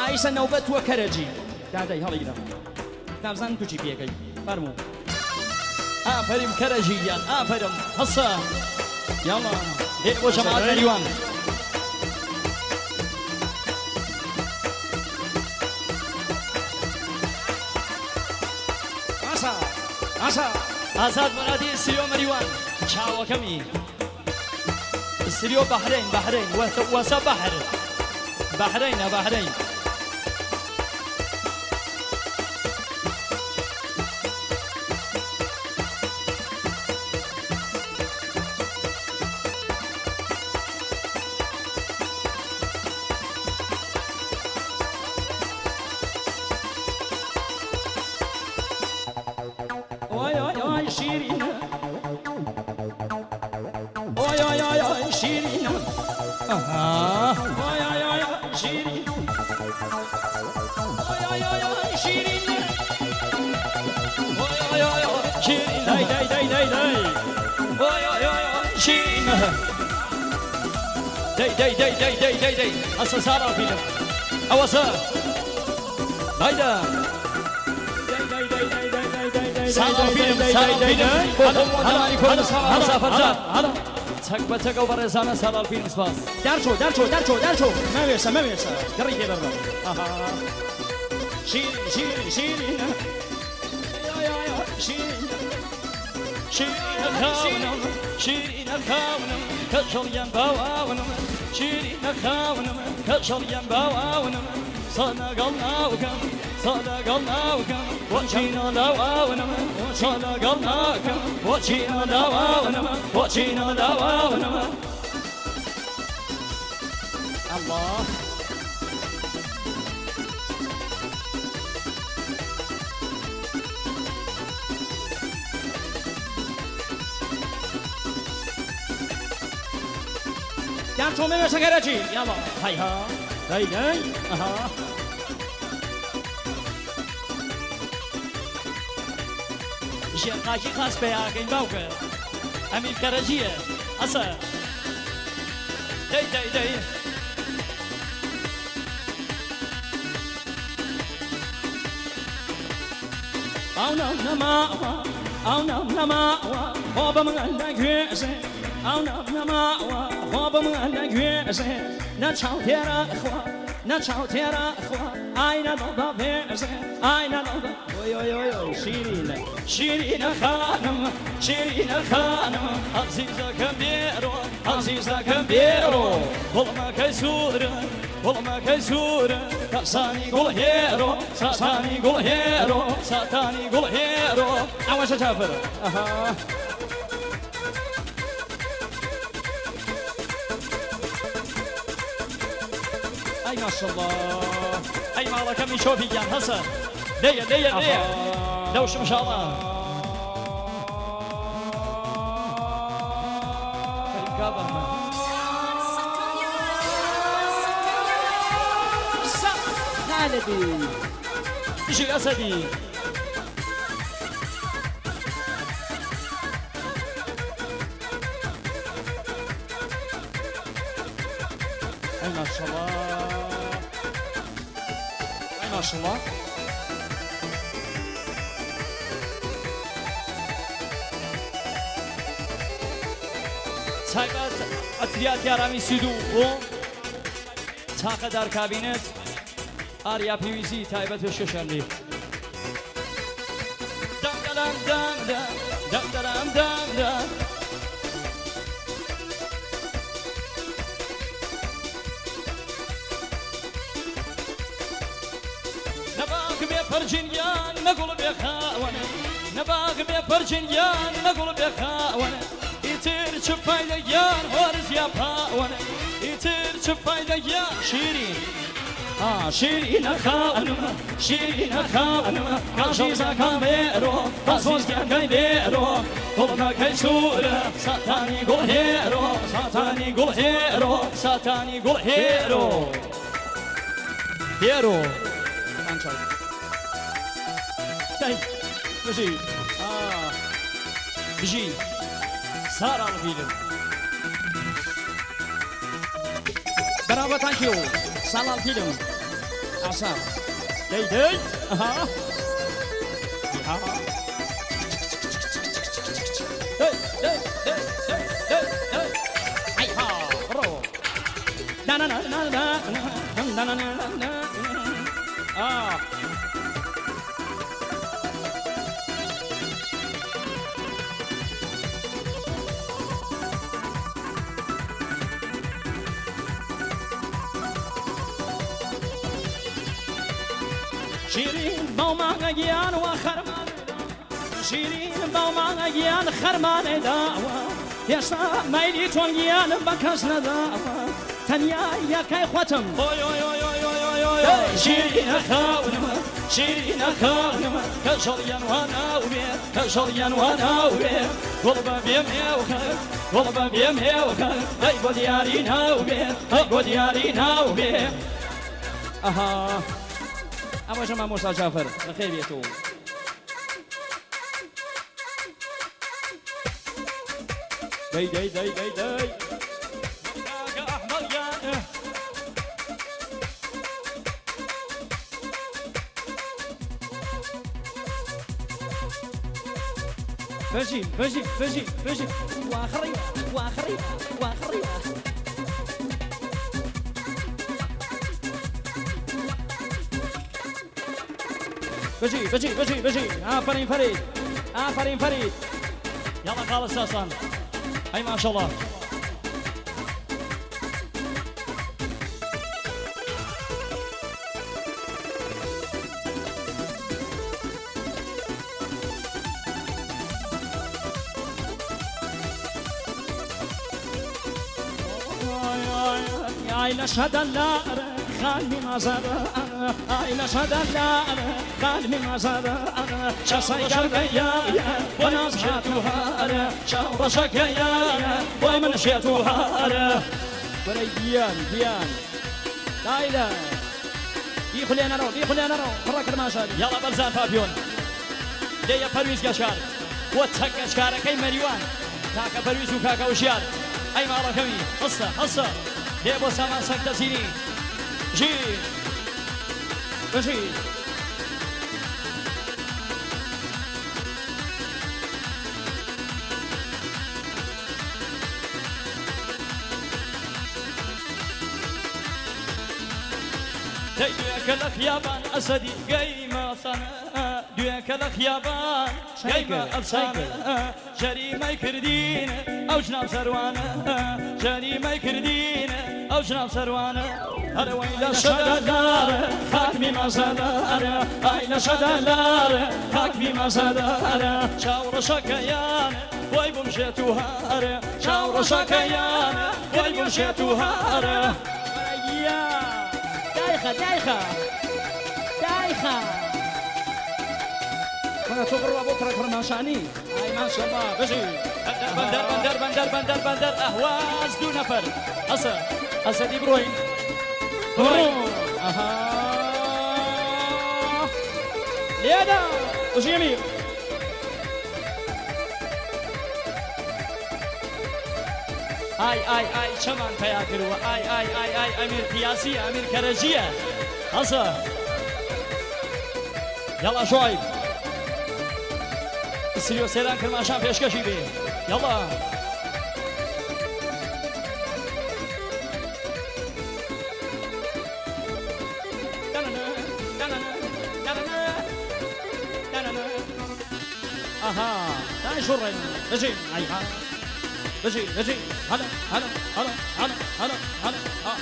ئایسە نەوبەت وە کەرەجی. دادەی هەڵیگرە تا بزانم تو چی پێکەی. فەرموو. ئافەرم کەرەجی گیان ئافەرم هەسە یاڵا دێ بۆ جەماعەت مەریوان. ئاسا ئاسا. ئازاد مورادی سریۆ مەریوان چاوەکەمی سریۆ بەحرەین بەحرەین وەسە بەحر بەحرەینە بەحرەین. ئۆی ئۆی ئۆی شیرینە ئۆی ئۆی ئۆی ئۆی شیرینە ئۆی ئۆی ئۆی ئۆی شیرینە ئۆی ئۆی ئۆی ئۆی شیرینە ئۆی ئۆی ئۆی ئۆی شیرینە دای دای دای دای دای ئۆی ئۆی ئۆی ئۆی شیرینە دەی دەی دەی دەی دەی دەی دەی ئەسە سارا فیلم ئەوەسە هایدا چەک بە چەک ئەو بەڕێزانە ساڵال فیلم سپاس. دەرچۆ دەرچۆ دەرچۆ دەرچۆ مەوێسە مەوێسە گڕی پێ بەربە ئەها شیرین شیرین شیرینە شیرینە شیرینە خاونم شیرینە خاونم کەچەڵیان باواونم شیرینە خاونم کەچەڵیان باواونم سەلەگەڵ ناوکەم سەلەگەڵ ناوکەم بۆچینە لاواونم سەلەگەڵ ناکەم بۆچینە لاواونم بۆچینە لاواونم. ئەڵڵا. دەرچۆ مەوێسە گەرەجی یاڵا هەی ها دەی دەی ئەها. ژێر خاکی خاس پەیاکەین باوکە ئەمیر کەرەجیە ئەسە دەی دەی دەی. ئەو ناو نەماوە ئەو ناو نەماوە خۆ بە من نەگوێزێ ئەو ناو نەماوە خۆ بە من نەگوێزێ نە چاو تێرە خوا نە چاو تێرە خوا ئای نە دڵ دەبێزێ ئای نە دڵ ئۆی ئۆی ئۆی ئۆی شیرینە شیرینە خانم شیرینە خانم عەزیزەکەم بێرۆ عەزیزەکەم بێرۆ گوڵمەکەی سوورە گوڵمەکەی سوورە ساسانی گوڵ هێرۆ ساسانی گوڵ هێرۆ ساتانی گوڵ هێرۆ. ئەوەشە جافر ئەها. ئەی ماشەڵڵا ئەی ماڵەکەمی چۆپی گیان هەسە لێیە لێیە لێیە لەو شمشاڵە. بژی ئەسەدی. ئەی ماشەڵا ئەی ماشەڵا. تایبەت ئەتریات یارامی سیدو بۆ تاقەدار کابینت ئاریا پیویزی تایبەت پێشکەشیان لێ دەم دەرم دەم دەم دەم دەرم دەم دەم. نە باغ بێ پەرجین گیان نە گوڵ بێ خاوەن نە باغ بێ پەرجین گیان نە گوڵ بێ خاوەن ئیتر چ فایدە گیان وەرز یا پاوەن ئیتر چ فایدە گیان شیرین ئا شیرینە خانم شیرینە خانم عەزیزەکەم بێرۆ عەزیزەکەی بێرۆ گوڵەکەی سوورە ساتانی گوڵ هێرۆ ساتانی گوڵ هێرۆ ساتانی گوڵ هێرۆ هێرۆ دەی بژی بژی سارا الفیلم. براڤۆ thank you ساڵال فیلم. ئاسا دەی دەی ئەها ها دەی دەی دەی دەی دەی دەی ئەی ها بڕۆ آه. شیرین باومانە گیان وە خەرمانێ شیرین باومانە گیان خەرمانێ داوە هێشتا مەیلی تۆن گیانم بە کەس نەداوە تەنیا یەکای خۆتم ئۆی ئۆی ئۆی ئۆی ئۆی ئۆی ئۆی ئۆی شیرینە خاونمە شیرینە خاونمە کەژەڵیان وا ناوێ کەژەڵیان وا ناوێ گوڵ بە بێ مێوخە گوڵ بە بێ مێوخە دەی بۆ دیاری ناوێ دەی بۆ دیاری ناوێ. ئەها ئەوەشە مامۆستا جافەر بەخێر بێتەوە. دەی دەی دەی دەی دەی کاکە ئەحمەد گیان. بژی بژی بژی بژی واخڕی واخڕی واخڕی. بژی بژی بژی بژی ئافەرین فەرید ئافەرین فەرید. یاڵا خاڵە ساسان ئەی ماشەڵا. ئای لە شەدەلار خانمی مازارە ئای لە شەدەلار خانمی مازارە چەسای گەرگەیە بۆ ناز هات و هارە چاو ڕەشەکەیە بۆی من شێت و هارە. وەرە گیان گیان دایلە بیخولێنەرەوە بیخولێنەرەوە کوڕە کرماشانی. یاڵا بەرزان پاپیۆن لێیە پەرویز گەشار بۆ چەک گەشکارەکەی مەریوان کاکە پەرویز و کاکە وشیار ئەی ماڵەکەمی هەستە هەستە لێ بۆ سامان سەگدەچینی ژیر بژی. دەی دوێکە لە خیابان ئەسەدی گەیمە ئەفسانە دوێکە لە خیابان گەیمە ئەفسانە جەریمەی کردین ئەو جناب سەروانە جەریمەی کردین ئەو جناب سەروانە هەرەوەی لە شەدەلار خاکمی مازادار ئای لە شەدەلار خاکمی مازادار چاو ڕەشەکەیان بۆی بمژێت و هارە چاو ڕەشەکەیان بۆی بمژێت و هارە. یا دایخە دایخە دایخە وەرە تۆ بڕوا بۆ کوڕە کرماشانی ئای ماشەڵڵا بژی. بەندەر بەندەر بەندەر بەندەر بەندەر ئەهواز دوو نەفەر ئەسە ئەسەدی بڕۆین بڕۆ ئەها لێدا بژی ئەمیر. ئای ئای ئای چەمان پەیا کردووە ئای ئای ئای ئای ئەمیر قیاسیە ئەمیر کەرەجیە هەسە یاڵا شۆعیب سریۆ سێران کرماشان پێشکەشی بێ یاڵا. ئەها دای شوڕێن بژی ئای ها بژی بژی هەلا هەلا هەلا هەلا هەلا هەلا ها.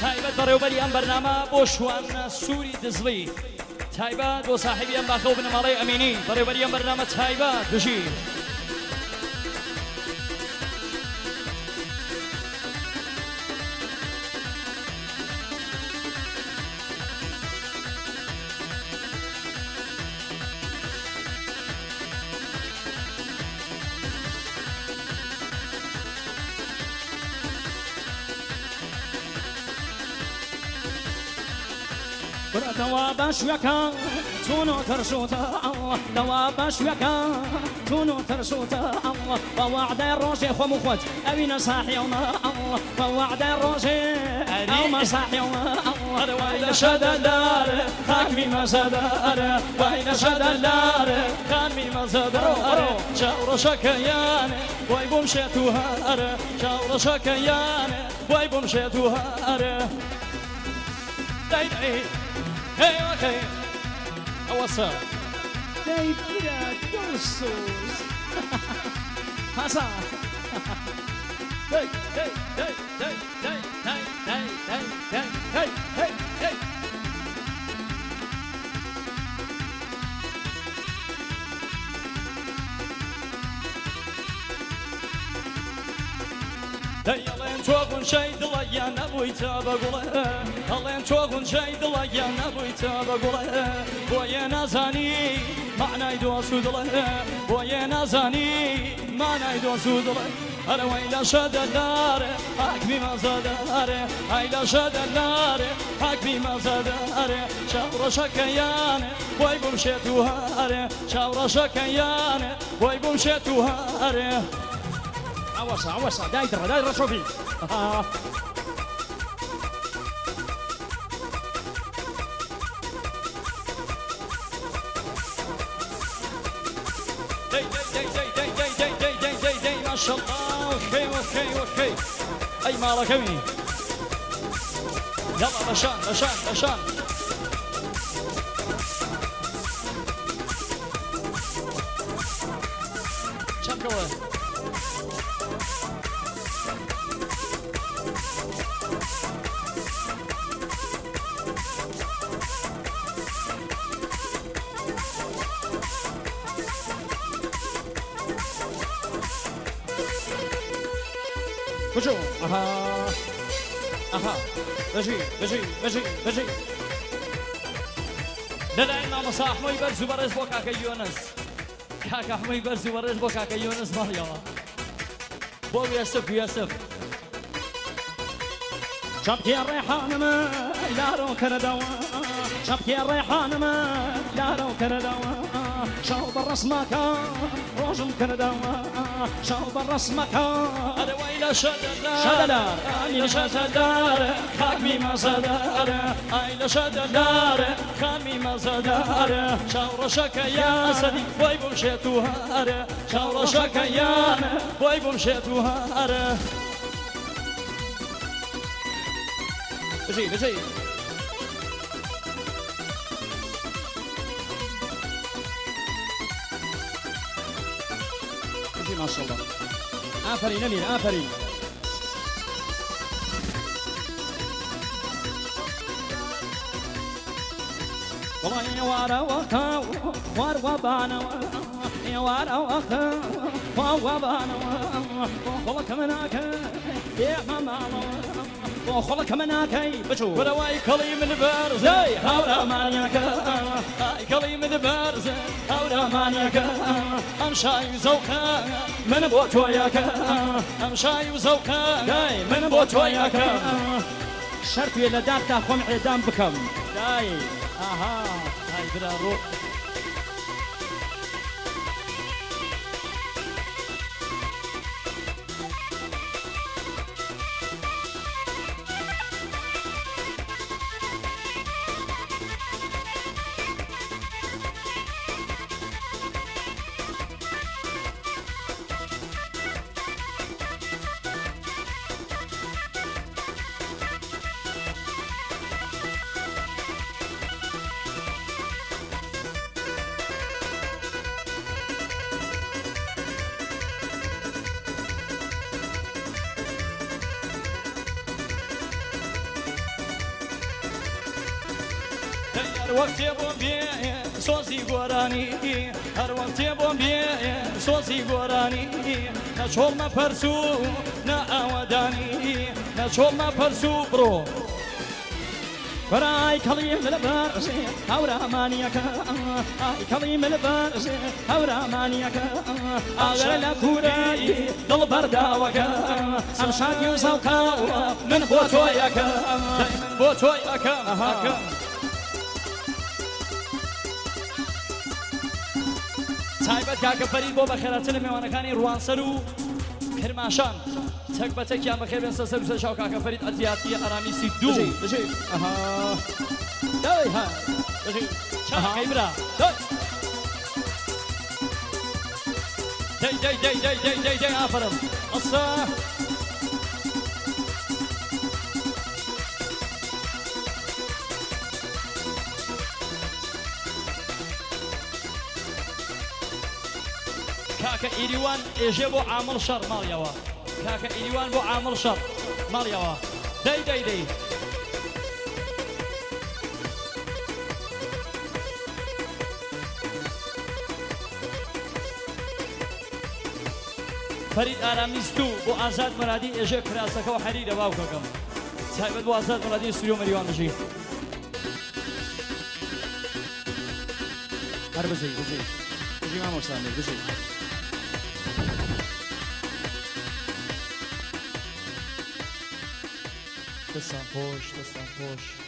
تایبەت بەڕێوبەری ئەم بەرنامە بۆ شوانە سووری دزڵی تایبەت بۆ ساحبی ئەم باخە و بنەماڵەی ئەمینی بەڕێوبەری ئەم بەرنامە تایبەت بژی. دەوا باشوەکە چۆن و ترشوتە دەوا باشوەکە چۆن و ترشوتە بە وعدای ڕۆژێ خۆم و خۆت ئەوینە ساحیەومە بە وعدای ڕۆژێ. ئەو مەساحیەوە وای لە شەدەلارە خانمی مەزەدارە وای لە شەدەلارە خانمی مەزەدارە چاو ڕەشەکەیانێ وای بۆم شێت و هارە چاو ڕەشەکەیانێ وای بۆم شێت و هارە دای دای هەی وەخەی ئەوەسە دای برا دڵسۆز هەسا دای دای دای دای دای دای دای دای دای هەی هەی هەی. دەی ئەڵێن تۆ غونچەی دڵە گیان نەبوویتە بە گوڵێ، ئەڵێن تۆ غونچەی دڵە گیان نەبوویتە بە گوڵێ، بۆیە نازانی مەعنای دۆست و دڵێ، بۆیە نازانی مانای دۆست و دڵێ. ئەرە وەی لەشە دەلارێ حاکمی مەزەدارێ، ئای لەشە دەلارێ حاکمی مەزەدارێ، چاو ڕەشەکەیانێ بۆی بووم شێت و هارێ، چاو ڕەشەکەیانێ بۆی بووم شێت و هارێ. ئەوەسا ئەوەسا دای دڕە دای ڕەشۆفی. دەی دەی دەی دەی دەی دەی دەی دەی دەی دەی دەی ماشەڵڵا وەخەی وەخەی وەخەی ئەی ماڵەکەمی یاڵا بەشان بەشان بەشان. چەمکەوە. بجو ئەها ئەها بژی بژی بژی بژی. لەلایەن مامۆستا ئەحمەی بەرز و بەڕێز بۆ کاکە یۆنس. کاک ئەحمەی بەرز و بەڕێز بۆ کاکە یۆنس ماڵیەوە بۆ وێسف وێسف. چەپکێ ڕێحانم لارۆ کەرەدەوە چەپکێ ڕێحانم لارۆ کەرەدەوە شەو بە ڕەسمەکە ڕۆژم کردەوە شەو بە ڕەسمەکە. ئەرە وای لە شەدەلار ئای لە شەدەلار خاکمی مەزەدار ئای لە شەدەلار خانمی مەزەدار چاو ڕەشەکە یاسەدی وای بووم شێت و هارە چاو ڕەشەکە یانە وای بووم شێت و هارە. بژی بژی. بژی ماشاءاللە. ئافەرین ئەمیر ئافەرین. وەڵای ئێوارە وەختە خوار وەبانەوە ئێوارە وەختە خوار وەبانەوە بۆ خۆڵەکەمە ناکەی بێمە ماڵەوە بۆ خۆڵەکەمە ناکەی بچوو. کورە وای کەڵی من بەرزە دەی هاورامانیەکە ئای کەڵی من بەرزە هاورامانیەکە ئەم شای و زەوقە من بۆ تۆیەکە ئەم شای و زەوقە دای من بۆ تۆیەکە شەرت وێ لە داختا خۆم عێدام بکەم دای ئاها. ئای برا ڕۆ. دەی هەر وەختێ بۆم بێ سۆزی گۆرانی هەر وەختێ بۆم بێ سۆزی گۆرانی نە چۆڵمە پەرسوو نە ئاوەدانی نە چۆڵمە پەرسوو بڕۆ. برای کەڵی مل بەرزێ هەورامانیەکە ئای کەڵی مل بەرزێ هەورامانیەکە ئاگەر لە کوورەی دڵ بەرداوەکە ئەم شادی و زەوقەوە من بۆ تۆیەکە دای من بۆ تۆی ئەکەم ئەکەم. تایبەت کاکە فەرید بۆ بەخێرهاتن لە مێوانەکانی ڕوانسەر و کرماشان. تەک بە تەکیان بەخێر بێن سەر سەر چاو کاکە فەرید عەتیاتی ئارامیسی دوو. بژی بژی ئەها دەی ها بژی چاکەی برا. دەی. دەی دەی دەی دەی دەی دەی دەی ئافەرم ئەسا. کاکە ئیریوان ئێژێ بۆ عامڵ شەڕ ماڵیەوە کاکە ئیریوان بۆ عامڵ شەڕ ماڵیەوە دەی دەی دەی. فەرید ئارامیست و بۆ ئازاد مەرادی ئێژێ کراسەکە و حەریرە باوکەکەم تایبەت بۆ ئازاد مەرادی سوریۆ مەریوان بژی. هەر بژی بژی بژی مامۆستا میر بژی. دەستان خۆش دەستان خۆش.